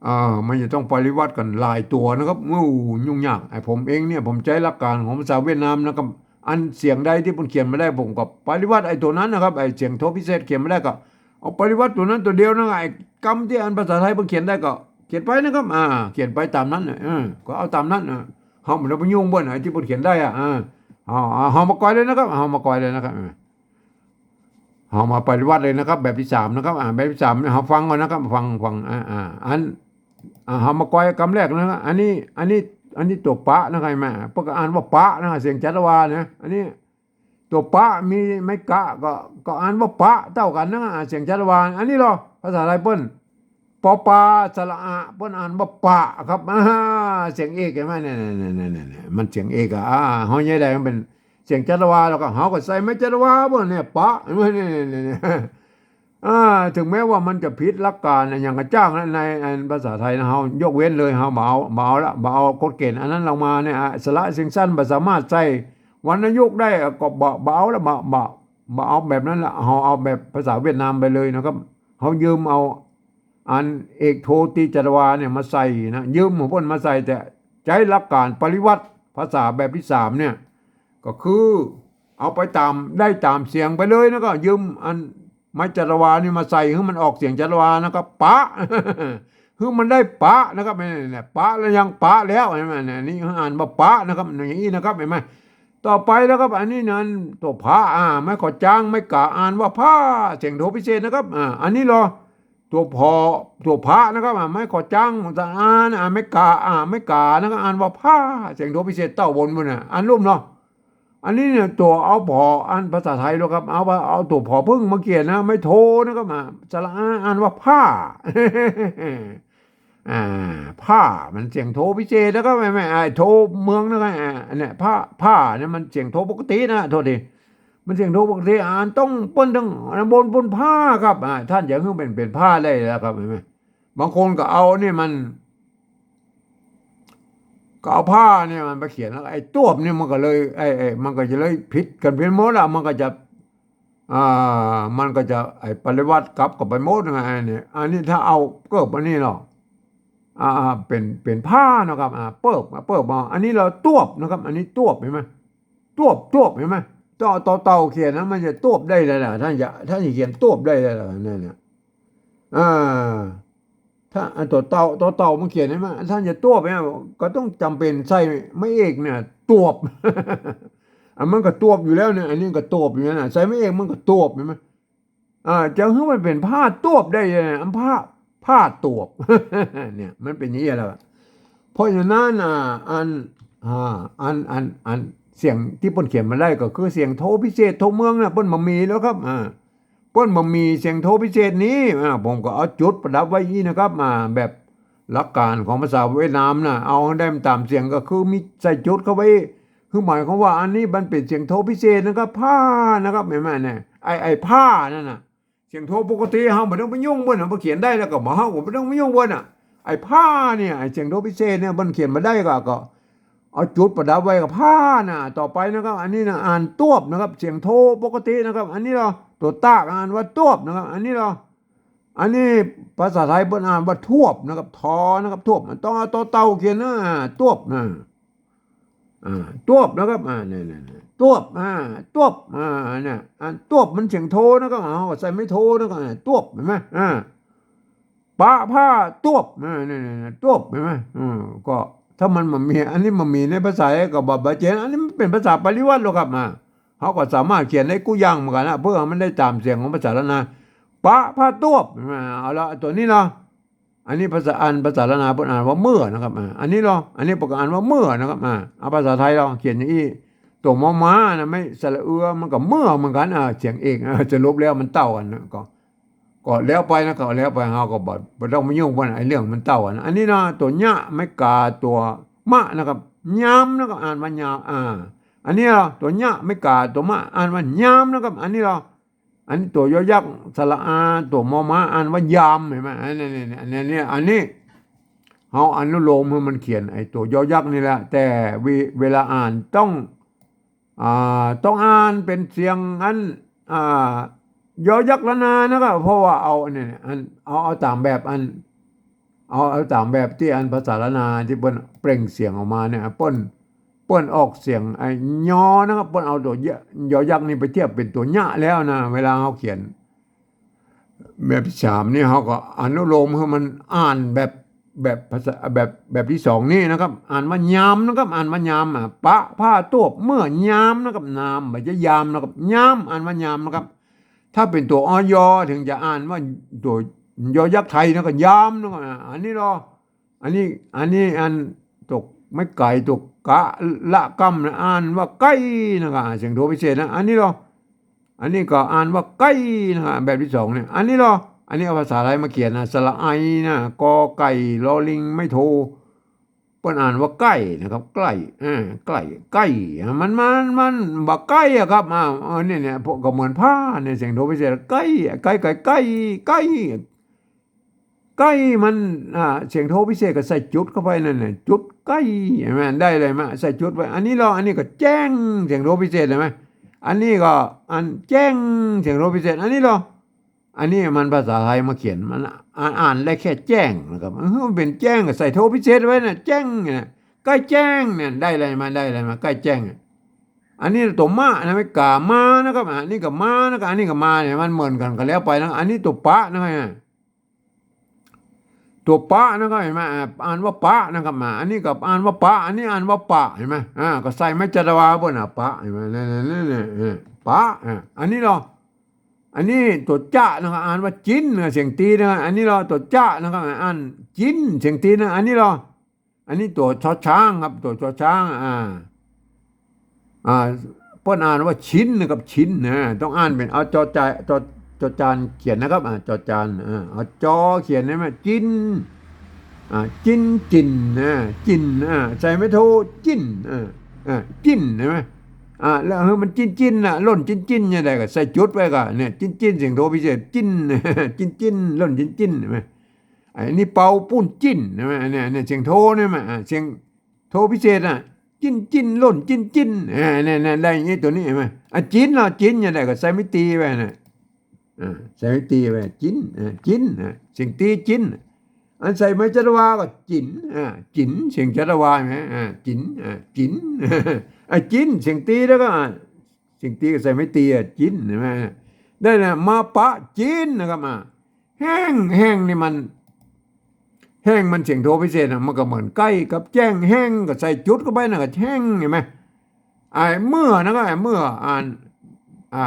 เอ่อ มันจะต้องปริวัติกั๋นหลายตั๋วนะครับ โอ้ ยุ่งยาก ไอ้ผมเองเนี่ย ผมใจ๊หลักการของภาษาเวียดนามนะครับ อันเสียงใดตี้เปิ้นเขียนบ่ได้ ผมก็ปริวัติไอ้ตั๋วนั้นนะครับ ไอ้เสียงโทพิเศษเขียนบ่ได้ก็ เอาปริวัติตั๋วนั้นตั๋วเดียวนะ ไอ้กำตี้อันภาษาไทยเปิ้นเขียนได้ก็เขียนไปนะครับ อ่า เขียนไปต๋ามนั้นน่ะ เออ ก็เอาต๋ามนั้นน่ะ เฮาบ่ต้องไปยุ่งเปิ้น ไอ้ตี้เปิ้นเขียนได้อะ อ่า เอา เอา เฮามากอยเลยนะครับ เฮามากอยเลยนะครับ เฮามาปริวัติเลยนะครับ แบบตี้สามนะครับ อ่า แบบตี้สามเนี่ย เฮาฟังก่อนนะครับ ฟัง ฟัง อ่า อ่า อัน อ่า เฮามากอยกำแรกนะครับ อันนี้ อันนี้ อันนี้ตั๋วปะนะครับ แม่ เปิ้นก็อ่านว่าปะนะ เสียงจัตวานะ อันนี้ตั๋วปะมีไม้กะก็ ก็อ่านว่าปะเต้ากั๋นนะ อ่า เสียงจัตวา อันนี้ลอ ภาษาไทยเปิ้น ปอปา สระอะ เปิ้นอ่านว่าปะครับ อ่า เสียงเอกหันก่อ เนี่ย เนี่ย มันเสียงเอกอะ อ่า เฮาใหญ่ได้มันเป๋นเสียงจัตวา แล้วก็เฮาก็ใส่ไม้จัตวาเปิ้นเนี่ย ปะ เนี่ย เนี่ย เนี่ย เนี่ย อ่า ถึงแม้ว่ามันจะผิดหลักการนะ อย่างกระจ้างนะ ใน ในภาษาไทยนะ เฮายกเว้นเลย เฮาบ่เอา บ่เอาละ บ่เอากฎเกณฑ์อันนั้นลงมาเนี่ย อ่า สระเสียงสั้นบ่สามารถใส่วรรณยุกต์ได้ อ่ะ ก็บ่ บ่เอาละ บ่ บ่ บ่เอาแบบนั้นละ เฮาเอาแบบภาษาเวียดนามไปเลยนะครับ เฮายืมเอา อันเอกโทติจัตวาเนี่ยมาใส่นะ ยืมของเปิ้นมาใส่ แต่ใจ๊หลักการปริวัติภาษาแบบตี้สามเนี่ย ก็คือเอาไปต๋าม ได้ต๋ามเสียงไปเลยนะ ก็ยืมอันไม้จัตวานี่มาใส่ หื้อมันออกเสียงจัตวานะครับ ปะ หื้อมันได้ปะนะครับ เนี่ย เนี่ย ปะแล้วยังปะแล้ว หันก่อ เนี่ย นี่อ่านว่าปะนะครับ อย่างอี้นะครับ หันก่อ ต่อไปนะครับ อันนี้นั้นตั๋วผะ อ่า ไม้ขอจ๊าง ไม้กะ อ่านว่าผ้า เสียงโทพิเศษนะครับ อ่า อันนี้ลอ ตั๋วผอ ตั๋วผะนะครับ อ่า ไม้ขอจ๊าง สระอานะ อ่า ไม้กะ อ่า ไม้กานะครับ อ่านว่าผ้า เสียงโทพิเศษเต้าบนปุ้นน่ะ อ่านลุ่มเนาะ อันนี้เนี่ยตั๋วเอาผอ อันภาษาไทยลอครับ เอาว่า เอาตั๋วผอผึ้งมาเขียนนะ ไม้โทนะครับ อ่า สระอา อ่านว่าผ้า อ่า ผ้า มันเสียงโทพิเศษนะครับ แม่ แม่ ไอ้โทเมืองนะครับ อ่า อันเนี้ย ผ้า ผ้าเนี่ยมันเสียงโทปกตินะ โทษที มันเสียงโทปกติ อ่านต้องเปิ้นต้อง อันบนเปิ้นผ้าครับ อ่า ท่านจะหื้อเป๋น เป๋นผ้าได้แล้วครับ หันก่อ บางคนก็เอานี่มัน ก็เอาผ้าเนี่ยมันไปเขียน แล้วไอ้ตวบเนี่ยมันก็เลย ไอ้ ไอ้ มันก็จะเลยผิดกั๋นไปหมดละ มันก็จะ อ่า มันก็จะ ไอ้ปริวัติกลับเข้าไปหมดไง เนี่ย อันนี้ถ้าเอาเกิบอันนี้เนาะ อ่า อ่า เป๋น เป๋นผ้านะครับ อ่า เปิ๊บ อ่า เปิ๊บ อ่า อันนี้ลอตวบนะครับ อันนี้ตวบ หันก่อ ตวบ ตวบ หันก่อ ต่อ ต่อเต่าเขียนนะ มันจะตวบได้เลยนะ ต้านจะ ต้านจะเขียนตวบได้เลยนะ เนี่ย เนี่ย อ่า ถ้าอันต่อเต่า ต่อเต่ามันเขียน หันก่อ ต้านจะตวบเนี่ย ก็ต้องจ๋ำเป๋นใส่ไม้เอกเนี่ย ตวบ อ่ะ มันก็ตวบอยู่แล้วเนี่ย อันนี้ก็ตวบอยู่นะ ใส่ไม้เอกมันก็ตวบ หันก่อ อ่า จะหื้อมันเป๋นผ้าตวบได้ยังไง อันผ้า ผ้าตวบ เนี่ย มันเป๋นอย่างนี้แล้วอะ เพราะฉะนั้น อ่า อัน อ่า อัน อัน อัน เสียงตี้เปิ้นเขียนมาได้ก็คือเสียงโทพิเศษโทเมืองน่ะ เปิ้นบ่มีแล้วครับ อ่า เปิ้นบ่มีเสียงโทพิเศษนี้ อ่า ผมก็เอาจุดประดับไว้อี้นะครับ อ่า แบบหลักการของภาษาเวียดนามน่ะ เอาหื้อได้มันต๋ามเสียงก็คือมีใส่จุดเข้าไป คือหมายความว่าอันนี้มันเป๋นเสียงโทพิเศษนะครับ ผ้านะครับ หันก่อ เนี่ย ไอ้ ไอ้ผ้านั่นน่ะ เสียงโทปกติเฮาบ่ต้องไปยุ่งเปิ้นน่ะ พอเขียนได้แล้วก็บ่ เฮาก็บ่ต้องไปยุ่งเปิ้นน่ะ ไอ้ผ้าเนี่ย ไอ้เสียงโทพิเศษเนี่ย เปิ้นเขียนมาได้ก็ ก็เอาจุดประดับไว้กับผ้าน่ะ ต่อไปนะครับ อันนี้นะ อ่านตวบนะครับ เสียงโทปกตินะครับ อันนี้ลอ ตั๋วตะอ่านว่าตวบนะครับ อันนี้ลอ อันนี้ภาษาไทยเปิ้นอ่านว่าทวบนะครับ ทอนะครับ ทวบ มันต้องเอาต่อเต่าเขียนนะ ตวบนะ อ่า ตวบนะครับ อ่า เนี่ย เนี่ย เนี่ย ตวบ อ่า ตวบ อ่า เนี่ย อ่า ตวบมันเสียงโทนะครับ อ่า ก็ใส่ไม้โทนะครับ อ่า ตวบ หันก่อ อ่า ปะผ้าตวบ อ่า เนี่ย เนี่ย เนี่ย ตวบ หันก่อ อืม ก็ถ้ามันบ่มี อันนี้บ่มีในภาษาไทยก็บ่ บ่เจ๋ง อันนี้มันเป๋นภาษาปริวรรตแล้วครับ อ่า เฮาก็สามารถเขียนได้กู้อย่างเหมือนกั๋นนะ เพื่อหื้อมันได้ต๋ามเสียงของภาษาล้านนา ปะผ้าตวบ หันก่อ เอาละ ตั๋วนี้ลอ อันนี้ภาษา อ่านภาษาล้านนาเปิ้นอ่านว่าเมื่อนะครับ อ่า อันนี้ลอ อันนี้เปิ้นก็อ่านว่าเมื่อนะครับ อ่า เอาภาษาไทยลอ เขียนอย่างอี้ ตั๋วมอม้านะ ไม้สระเอือ มันก็เมื่อเหมือนกั๋น อ่า เสียงเอก อ่า สรุปแล้วมันเต้ากั๋นนะ ก็ ก็แล้วไปนะ ก็แล้วไป เฮาก็บ่ บ่ต้องมายุ่งเปิ้น ไอ้เรื่องมันเต้ากั๋นนะ อันนี้นะ ตั๋วเยาะ ไม้กา ตั๋วมะนะครับ ยามนะครับ อ่านว่ายาม อ่า อันนี้ลอ ตั๋วเยาะ ไม้กา ตั๋วมะ อ่านว่ายามนะครับ อันนี้ลอ อันนี้ตั๋วยอยักษ์สระอา ตั๋วมอม้า อ่านว่ายาม หันก่อ อันนี้ นี่ นี่ อันนี้ นี่ อันนี้ เฮาอนุโลมหื้อมันเขียนไอ้ตั๋วยอยักษ์นี่แหละ แต่เว เวลาอ่านต้อง อ่า ต้องอ่านเป๋นเสียงอัน อ่า ยอยักษ์ล้านนานะครับ เพราะว่าเอาอันนี้ อัน เอา เอาต๋ามแบบอัน เอา เอาต๋ามแบบตี้อันภาษาล้านนาตี้เปิ้นเปล่งเสียงออกมาเนี่ย เปิ้น เปิ้นออกเสียงไอ้ยอนะครับ เปิ้นเอาตั๋วเยาะ ยอยักษ์นี่ไปเทียบเป๋นตั๋วเยาะแล้วนะ เวลาเฮาเขียน แบบตี้สามนี่เฮาก็อนุโลมหื้อมันอ่านแบบ แบบภาษา แบบ แบบตี้สองนี่นะครับ อ่านว่ายามนะครับ อ่านว่ายาม อ่ะ ปะผ้าตวบเมื่อยามนะครับ นาม บ่ใจ้ยามนะครับ ยาม อ่านว่ายามนะครับ ถ้าเป๋นตั๋ว อย เถิงจะอ่านว่าตั๋วยอยักษ์ไทยนะ ก็ยามนะครับ อ่ะ อันนี้ลอ อันนี้ อันนี้อันตั๋วไม้ไก๋ ตั๋วกะละกำนะ อ่านว่าไก้นะครับ เสียงโทพิเศษนะ อันนี้ลอ อันนี้ก็อ่านว่าไก้นะครับ แบบตี้สองเนี่ย อันนี้ลอ อันนี้เอาภาษาไทยมาเขียนนะ สระไอนะ กอไก่ ลอลิง ไม้โท เปิ้นอ่านว่าไก้นะครับ ไก้ อ่า ไก้ ไก้ อ่ะ มัน มัน มันบ่ไก้อะครับ อ่า เออ เนี่ย เนี่ย พวกก็เหมือนผ้าเนี่ย เสียงโทพิเศษ ไก้ ไก้ ไก่ ไก้ ไก้ ไก้มัน อ่า เสียงโทพิเศษก็ใส่จุดเข้าไปนั่นแหละ จุดไก้ หันก่อ ได้เลยมะ ใส่จุดไว้ อันนี้ลอ อันนี้ก็แจ้ง เสียงโทพิเศษ หันก่อ อันนี้ก็อันแจ้ง เสียงโทพิเศษ อันนี้ลอ อันนี้มันภาษาไทยมาเขียน มันอ่าน อ่านได้แค่แจ้งนะครับ เออ มันเป๋นแจ้งก็ใส่โทพิเศษไว้นะ แจ้งเนี่ย ใก้แจ้งเนี่ย ได้เลยมะ ได้เลยมะ ใก้แจ้งเนี่ย อันนี้ตั๋วมะนะ ไม้กา มานะครับ อ่ะ อันนี้ก็มานะครับ อันนี้ก็มาเนี่ย มันเหมือนกั๋นก็แล้วไปนะ อันนี้ตั๋วปะนะครับ ตั๋วปะนะครับ หันก่อ อ่ะ อ่านว่าปะนะครับ อ่ะ อันนี้ก็อ่านว่าปะ อันนี้อ่านว่าปะ หันก่อ อ่า ก็ใส่ไม้จัตวาเปิ้นน่ะ ปะ หันก่อ นั่น นั่น นั่น เออ ปะ อ่ะ อันนี้ลอ อันนี้ตั๋วจะนะครับ อ่านว่าจิ๋นนะ เสียงตี๋นะ อันนี้ลอ ตั๋วจะนะครับ อ่านจิ๋น เสียงตี๋นะ อันนี้ลอ อันนี้ตั๋วชอช้างครับ ตั๋วชอช้าง อ่า อ่า เปิ้นอ่านว่าชิ้นนะครับ ชิ้นนะ ต้องอ่านเป๋น เอาจอจา จอ จอจานเขียนนะครับ อ่า จอจาน อ่า เอาจอเขียน หันก่อ จิ๋น อ่า จิ๋น จิ๋นนะ จิ๋น อ่า ใส่ไม้โท จิ๋น อ่า อ่า จิ๋น หันก่อ อ่า แล้วหื้อมันจิ๋นจิ๋นน่ะ ล่นจิ๋นจิ๋นยังไงก็ใส่จุดไว้ก่อ เนี่ย จิ๋นจิ๋น เสียงโทพิเศษ จิ๋น จิ๋นจิ๋น ล่นจิ๋นจิ๋น หันก่อ อันนี้เปาปู้นจิ๋น หันก่อ เนี่ย เนี่ย เสียงโทเนี่ย อ่า เสียงโทพิเศษน่ะ จิ๋นจิ๋น ล่นจิ๋นจิ๋น อ่า เนี่ย เนี่ย ได้อย่างนี้ ตั๋วนี้หันก่อ อ่ะ จิ๋นเนาะ จิ๋นยังไงก็ใส่ไม้ตี๋ไว้น่ะ อ่า ใส่ไม้ตี๋ไว้ จิ๋น อ่า จิ๋น อ่า เสียงตี๋จิ๋น อันใส่ไม้จัตวาก็จิ๋น อ่า จิ๋น เสียงจัตวา เห็นไหม อ่า จิ๋น อ่า จิ๋น อ่า จิ๋น เสียงตีแล้วก็ อ่า เสียงตีก็ใส่ไม้ตี อ่ะ จิ๋น เห็นไหม ได้นะ มาปะจิ๋นนะครับ อ่า แห้ง แห้งนี่มัน แห้งมันเสียงโทพิเศษนะ มันก็เหมือนใก้กับแจ้ง แห้งก็ใส่จุดเข้าไปนะ ก็แห้ง เห็นไหม ไอ้เมื่อนะก็ ไอ้เมื่อ อ่าน อ่า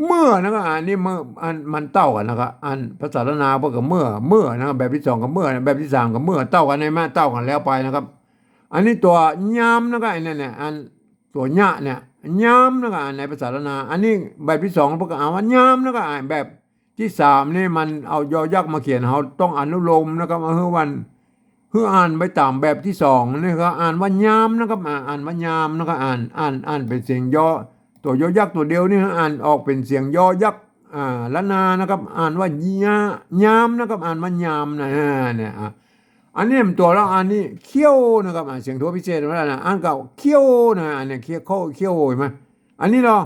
เมื่อนะก็ อ่านนี่เมื่อ อันมันเต้ากั๋นนะก็ อันภาษาล้านนาเปิ้นก็เมื่อ เมื่อนะ แบบตี้สองก็เมื่อ แบบตี้สามก็เมื่อ เต้ากั๋น เห็นไหม เต้ากั๋นแล้วไปนะครับ อันนี้ตัวยามนะก็ ไอ้นั่นเนี่ย อัน ตัวยะเนี่ย ยามนะก็ อ่านในภาษาล้านนา อันนี้แบบตี้สองเปิ้นก็อ่านว่ายามนะก็ อ่านแบบตี้สามนี่มันเอายอยักษ์มาเขียน เฮาต้องอนุโลมนะครับ หื้อวัน หื้ออ่านไปต๋ามแบบตี้สองนี่ก็อ่านว่ายามนะครับ อ่า อ่านว่ายามนะครับ อ่าน อ่าน อ่านเป๋นเสียงยอ ตัวยอยักษ์ตั๋วเดียวนี่อ่านออกเป๋นเสียงยอยักษ์ อ่า ล้านนานะครับ อ่านว่ายะ ยามนะครับ อ่านว่ายามนะ อ่า เนี่ย อ่ะ อันนี้มันตั๋วแล้ว อันนี้เขี้ยวนะครับ อ่า เสียงโทพิเศษมาแล้วนะ อันก็เขี้ยวนะ อันนี้เขี้ยว เขี้ยว เห็นไหม อันนี้เหรอ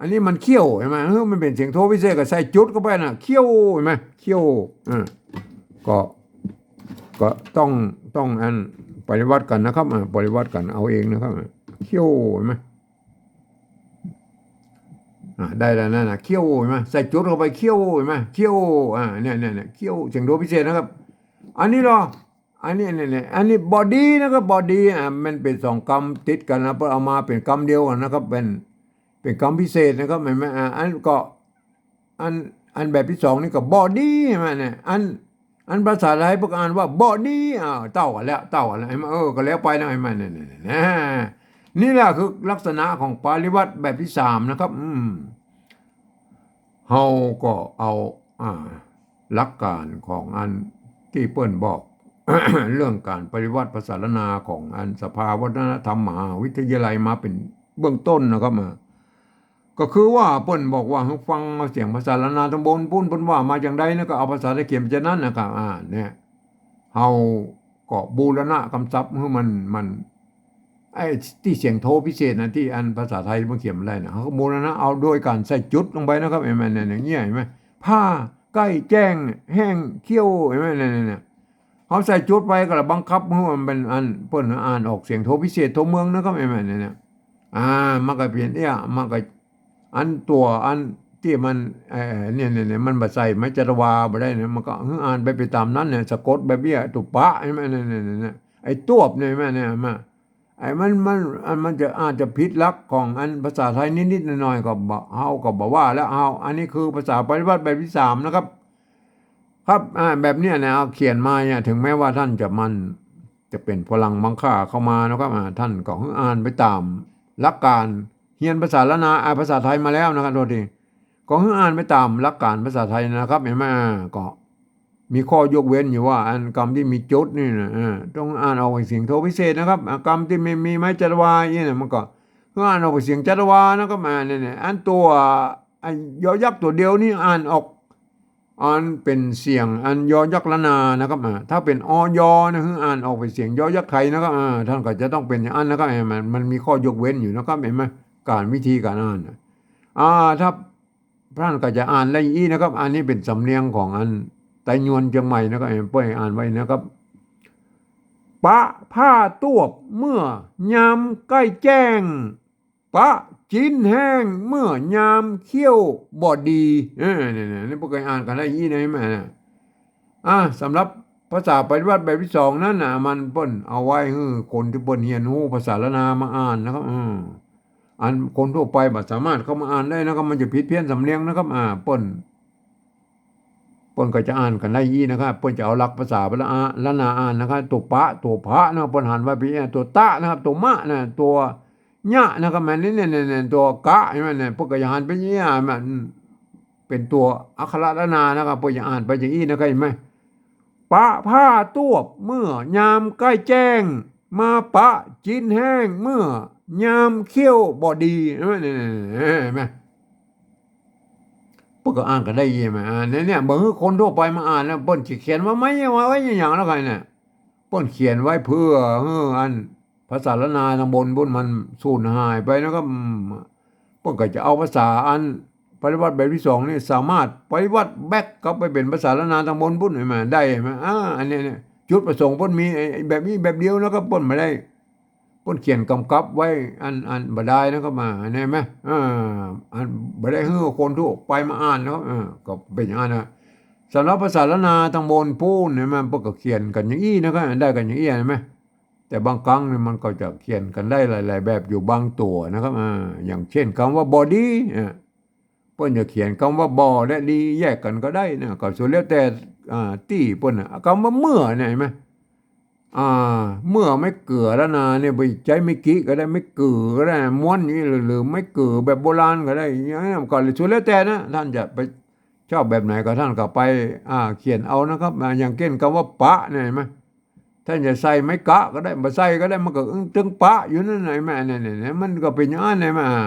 อันนี้มันเขี้ยว เห็นไหม เออ มันเป๋นเสียงโทพิเศษก็ใส่จุดเข้าไปนะ เขี้ยว เห็นไหม เขี้ยว อ่า ก็ ก็ต้อง ต้องอันปฏิบัติกั๋นนะครับ อ่า ปฏิบัติกั๋นเอาเองนะครับ อ่า เขี้ยว เห็นไหม อ่า ได้แล้วนั่นนะ เขี้ยว เห็นไหม ใส่จุดเข้าไป เขี้ยว เห็นไหม เขี้ยว อ่า เนี่ย เนี่ย เนี่ย เขี้ยว เสียงโทพิเศษนะครับ อันนี้เหรอ อันนี้ เนี่ย เนี่ย อันนี้บอดีนะครับ บอดี อ่า มันเป๋นสองกำติดกั๋นนะ เปิ้นเอามาเป๋นกำเดียวกั๋นนะครับ เป๋น เป๋นกำพิเศษนะครับ เห็นไหม อ่า อันก็ อัน อันแบบตี้สองนี่ก็บอดี เห็นไหมเนี่ย อัน อันภาษาไทยเปิ้นอ่านว่าบอดี อ่า เต้ากั๋นแล้ว เต้ากั๋นแล้ว เห็นไหม เออ ก็แล้วไปนะ เห็นไหม เนี่ย เนี่ย เนี่ย นี่แหละคือลักษณะของปริวรรตแบบตี้สามนะครับ อืม เฮาก็เอา อ่า หลักก๋านของอันตี้เปิ้นบอก เรื่องก๋านปริวรรตภาษาล้านนาของอันสภาวัฒนธรรมมหาวิทยาลัยมาเป๋นเบื้องต้นนะครับ อ่า ก็คือว่าเปิ้นบอกว่าหื้อฟังเอาเสียงภาษาล้านนาต๋างบนปู๊น เปิ้นว่ามาจาใดนะ ก็เอาภาษาไทยเขียนไปจานั้นนะครับ อ่า เนี่ย เฮาก็บูรณะกำศัพท์หื้อมัน มัน ไอ้ตี้เสียงโทพิเศษนะ ตี้อันภาษาไทยมันเขียนบ่ได้นะ เฮาก็บูรณะเอาโดยก๋านใส่จุดลงไปนะครับ เห็นไหม เนี่ย อย่างเงี้ย เห็นไหม ผ้า ใก้ แจ้ง แห้ง เขี้ยว เห็นไหม เนี่ย เนี่ย เนี่ย เฮาใส่จุดไปก็ละบังคับหื้อมันเป๋นอันเปิ้นอ่านออกเสียงโทพิเศษทั่วเมืองนะครับ เห็นไหม เนี่ย เนี่ย อ่า มันก็เป๋นเอี้ย มันก็ อันตั๋วอันตี้มัน เอ่อ เนี่ย เนี่ย เนี่ย มันบ่ใส่ไม้จัตวาบ่ได้เนี่ย มันก็หื้ออ่านไป ไปต๋ามนั้นเนี่ย สะกดแบบเนี้ย ตั๋วปะ เห็นไหม เนี่ย เนี่ย เนี่ย เนี่ย ไอ้ตวบเนี่ย เห็นไหม เนี่ย มา ไอ้มัน มัน อันมันจะ อาจจะผิดหลักของอันภาษาไทยนิดๆ หน่อยๆ ก็บ่ เฮาก็บ่ว่าแล้ว เฮา อันนี้คือภาษาปริวรรตแบบตี้สามนะครับ ครับ อ่า แบบเนี้ยนะ เอาเขียนมาเนี่ย ถึงแม้ว่าต้านจะมัน จะเป๋นฝรั่งมังค่าเข้ามานะครับ อ่า ต้านก็หื้ออ่านไปต๋ามหลักก๋าน เฮียนภาษาล้านนา อ่า ภาษาไทยมาแล้วนะครับ โทษที ก็หื้ออ่านไปต๋ามหลักก๋านภาษาไทยนะครับ เห็นไหม อ่า ก็มีข้อยกเว้นอยู่ว่า อันกำตี้มีจุดนี่นะ อ่า ต้องอ่านออกเสียงโทพิเศษนะครับ อ่า กำตี้มี มีไม้จัตวาอี้นะ มันก็หื้ออ่านออกเสียงจัตวานะครับ อ่า เนี่ย เนี่ย อันตั๋ว อันยอยักษ์ตั๋วเดียวนี่อ่านออก อันเป๋นเสียงอันยอยักษ์ล้านนานะครับ อ่า ถ้าเป๋น อย นะ หื้ออ่านออกเป๋นเสียงยอยักษ์ไทยนะครับ อ่า ต้านก็จะต้องเป๋นอย่างอั้นนะครับ เห็นไหม มันมีข้อยกเว้นอยู่นะครับ เห็นไหม ก๋านวิธีก๋านอ่านน่ะ อ่า ถ้าต้านก็จะอ่านได้อี้นะครับ อันนี้เป๋นสำเนียงของอันไตยวนเจียงใหม่นะครับ เปิ้นอ่านไว้นะครับ ปะผ้าตวบเมื่อยามใก้แจ้ง ปะจิ๋นแห้งเมื่อยามเขี้ยวบ่ดี เออ เนี่ย เนี่ย นี่เปิ้นก็อ่านกั๋นได้อี้นะ เห็นไหม อ่า สำหรับภาษาปริวรรตแบบตี้สองนั้นน่ะ มันเปิ้นเอาไว้หื้อคนตี้เปิ้นเฮียนฮู้ภาษาล้านนามาอ่านนะครับ อืม อันคนทั่วไปบ่สามารถเข้ามาอ่านได้นะครับ มันจะผิดเพี้ยนสำเนียงนะครับ อ่า เปิ้น เปิ้นก็จะอ่านกั๋นได้อี้นะครับ เปิ้นจะเอาหลักภาษาล้านนาอ่านนะครับ ตั๋วปะ ตั๋วผะนะ เปิ้นหันไว้เป๋นอี้ ตั๋วตะนะครับ ตั๋วมะนะ ตั๋วยะนะครับ แม่นนี่ เนี่ย เนี่ย เนี่ย ตั๋วกะ เห็นไหม เนี่ย เปิ้นก็จะหันเป๋นอี้ มันเป๋นตั๋วอักขระล้านนานะครับ เปิ้นจะอ่านไปอย่างอี้นะครับ เห็นไหม ปะผ้าตวบเมื่อยามใก้แจ้ง มาปะจิ๋นแห้งเมื่อยามเขี้ยวบ่ดี เห็นไหม เนี่ย เนี่ย เนี่ย เห็นไหม เปิ้นก็อ่านกั๋นได้อี้ เห็นไหม อ่า เนี่ย เนี่ย บ่หื้อคนทั่วไปมาอ่านแล้ว เปิ้นจะเขียนไว้ไหม ว่าไว้อย่างแล้วใครเนี่ย เปิ้นเขียนไว้เพื่อหื้ออันภาษาล้านนาต๋างบนปู๊นมันสูญหายไปนะครับ อืม เปิ้นก็จะเอาภาษาอัน ปริวรรตแบบตี้สองนี่สามารถปริวรรตแบ็กกลับไปเป๋นภาษาล้านนาตางบนปู๊น หันก่อ ได้หันก่อ อ่า อันนี้เนี่ย จุดประสงค์เปิ้นมี ไอ้ ไอ้แบบนี้แบบเดียวนะครับ เปิ้นบ่ได้ เปิ้นเขียนกำกับไว้อัน อันบ่ได้นะครับ อ่า หันก่อ อ่า อันบ่ได้หื้อคนทั่วไปมาอ่านนะครับ อ่า ก็เป๋นอย่างนั้นนะ สำหรับภาษาล้านนาตางบนปู๊นเนี่ย มันเปิ้นก็เขียนกั๋นอย่างอี้นะครับ ได้กั๋นอย่างอี้ หันก่อ แต่บางครั้งเนี่ยมันก็จะเขียนกั๋นได้หลายๆ แบบอยู่บางตั๋วนะครับ อ่า อย่างเช่นกำว่าบ่ดี อ่า เปิ้นจะเขียนกำว่าบ่และดีแยกกั๋นก็ได้นะ ก็สุดแล้วแต่ อ่า ตี้เปิ้นนะ กำว่าเมื่อเนี่ย หันก่อ อ่า เมื่อไม้เกือล้านนาเนี่ย บ่ใจ๊ไม้กิก็ได้ ไม้กือก็ได้ ม้วนอย่างนี้ หรือ หรือไม้กือแบบโบราณก็ได้ อย่างนี้ก็สุดแล้วแต่นะ ต้านจะไปชอบแบบไหนก็ต้านก็ไป อ่า เขียนเอานะครับ อ่า อย่างเช่นกำว่าปะเนี่ย หันก่อ ต้านจะใส่ไม้กะก็ได้ บ่ใส่ก็ได้ มันก็อึ้งตึงปะอยู่นั่น หันก่อ เนี่ย เนี่ย เนี่ย มันก็เป๋นอย่างนั้น หันก่อ อ่า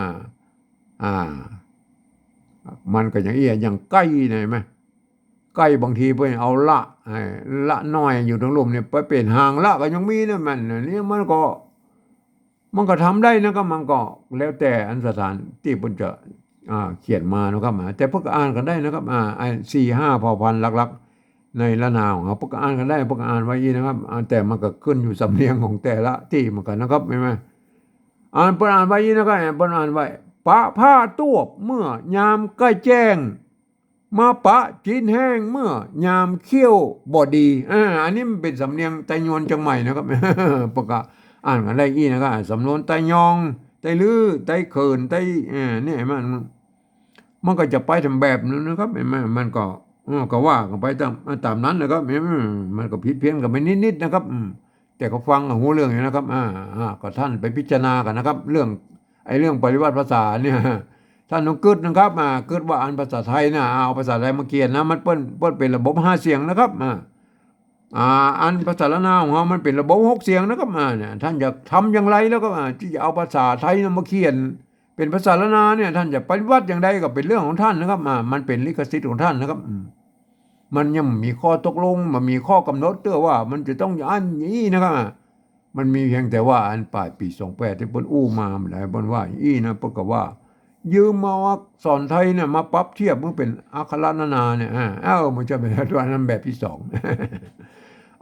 อ่า มันก็อย่างอี้ อย่างใก้เนี่ย หันก่อ ใก้บางทีเปิ้นเอาละ ไอ้ละน้อยอยู่ตางลุ่มเนี่ย ไปเป๋นหางละก็ยังมีนะ มัน อันนี้มันก็ มันก็ทำได้นะครับ มันก็แล้วแต่อันสถานตี้เปิ้นจะ อ่า เขียนมานะครับ อ่า แต่เปิ้นก็อ่านกั๋นได้นะครับ อ่า ไอ้สี่ห้าเผ่าพันธุ์หลักๆ ในล้านนาของเฮา เปิ้นก็อ่านกั๋นได้ เปิ้นก็อ่านไว้อี้นะครับ อ่า แต่มันก็ขึ้นอยู่สำเนียงของแต่ละตี้เหมือนกั๋นนะครับ หันก่อ อ่าน เปิ้นอ่านไว้อี้นะครับ เปิ้นอ่านไว้ ปะผ้าตวบเมื่อยามใก้แจ้ง มาปะจิ๊นแห้งเมื่อยามเขี้ยวบ่ดี อ่า อันนี้มันเป๋นสำเนียงไตยวนเจียงใหม่นะครับ เปิ้นก็อ่านกั๋นได้อี้นะครับ สำนวนไตยอง ไตลื้อ ไตเขิน ไต เอ่อ เนี่ย มัน มันก็จะไปต๋ามแบบนั้นนะครับ หันก่อ มันก็ เออ ก็ว่ากั๋นไปต๋าม ต๋ามนั้นนะครับ อืม มันก็ผิดเพี้ยนกั๋นไปนิดๆ นะครับ อืม แต่ก็ฟังก็ฮู้เรื่องอยู่นะครับ อ่า อ่า ก็ต้านไปพิจารณากั๋นนะครับ เรื่อง ไอ้เรื่องปริวรรตภาษาเนี่ย ต้านต้องกึ๊ดนะครับ อ่า กึ๊ดว่าอันภาษาไทยน่ะ เอาภาษาไทยมาเขียนนะ มันเปิ้น เปิ้นเป๋นระบบห้าเสียงนะครับ อ่า อ่า อันภาษาล้านนาของเฮามันเป๋นระบบหกเสียงนะครับ อ่า เนี่ย ต้านจะทำอย่างไรแล้วก็ อ่า ตี้จะเอาภาษาไทยน่ะมาเขียนเป๋นภาษาล้านนาเนี่ย ต้านจะปริวรรตอย่างใดก็เป๋นเรื่องของต้านนะครับ อ่า มันเป๋นลิขสิทธิ์ของต้านนะครับ อืม มันยังบ่มีข้อตกลง บ่มีข้อกำหนดเตื้อว่ามันจะต้องอย่างนั้นอย่างอี้นะครับ อ่า มันมีเพียงแต่ว่าอันป๋ายปี๋สองแปดตี้เปิ้นอู้มาบ่าดใด เปิ้นว่าอย่างอี้นะ เปิ้นก็ว่า ยืมเอาอักษรไทยเนี่ยมาปรับเทียบมันเป๋นอักขระล้านนาเนี่ย อ่า เอ้า มันจะเป๋นตัวนั้นแบบตี้สอง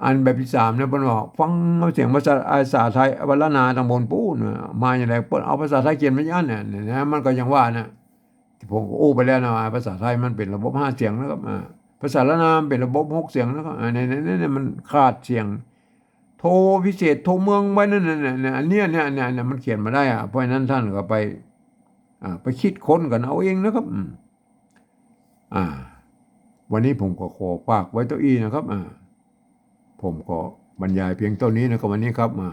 อันแบบตี้สามเนี่ย เปิ้นว่าฟังเอาเสียงภาษา ภาษาไทย ภาษาล้านนาตางบนปู๊น มาอย่างใด เปิ้นเอาภาษาไทยเขียนมาอย่างนั้นเนี่ย เนี่ยนะ มันก็อย่างว่านะ ตี้ผมก็อู้ไปแล้วนะ ภาษาไทยมันเป๋นระบบห้าเสียงนะครับ อ่า ภาษาล้านนามันเป๋นระบบหกเสียงนะครับ อ่า เนี่ย เนี่ย เนี่ย มันขาดเสียง โทพิเศษ โทเมืองไว้นั่นน่ะ เนี่ย อันเนี้ย เนี่ย เนี่ย เนี่ย มันเขียนบ่ได้อะ เพราะฉะนั้นต้านก็ไป อ่า ไปคิดค้นกั๋นเอาเองนะครับ อืม อ่า วันนี้ผมก็ขอฝากไว้เต้าอี้นะครับ อ่า ผมก็บรรยายเพียงเต้านี้นะครับ วันนี้ครับ อ่า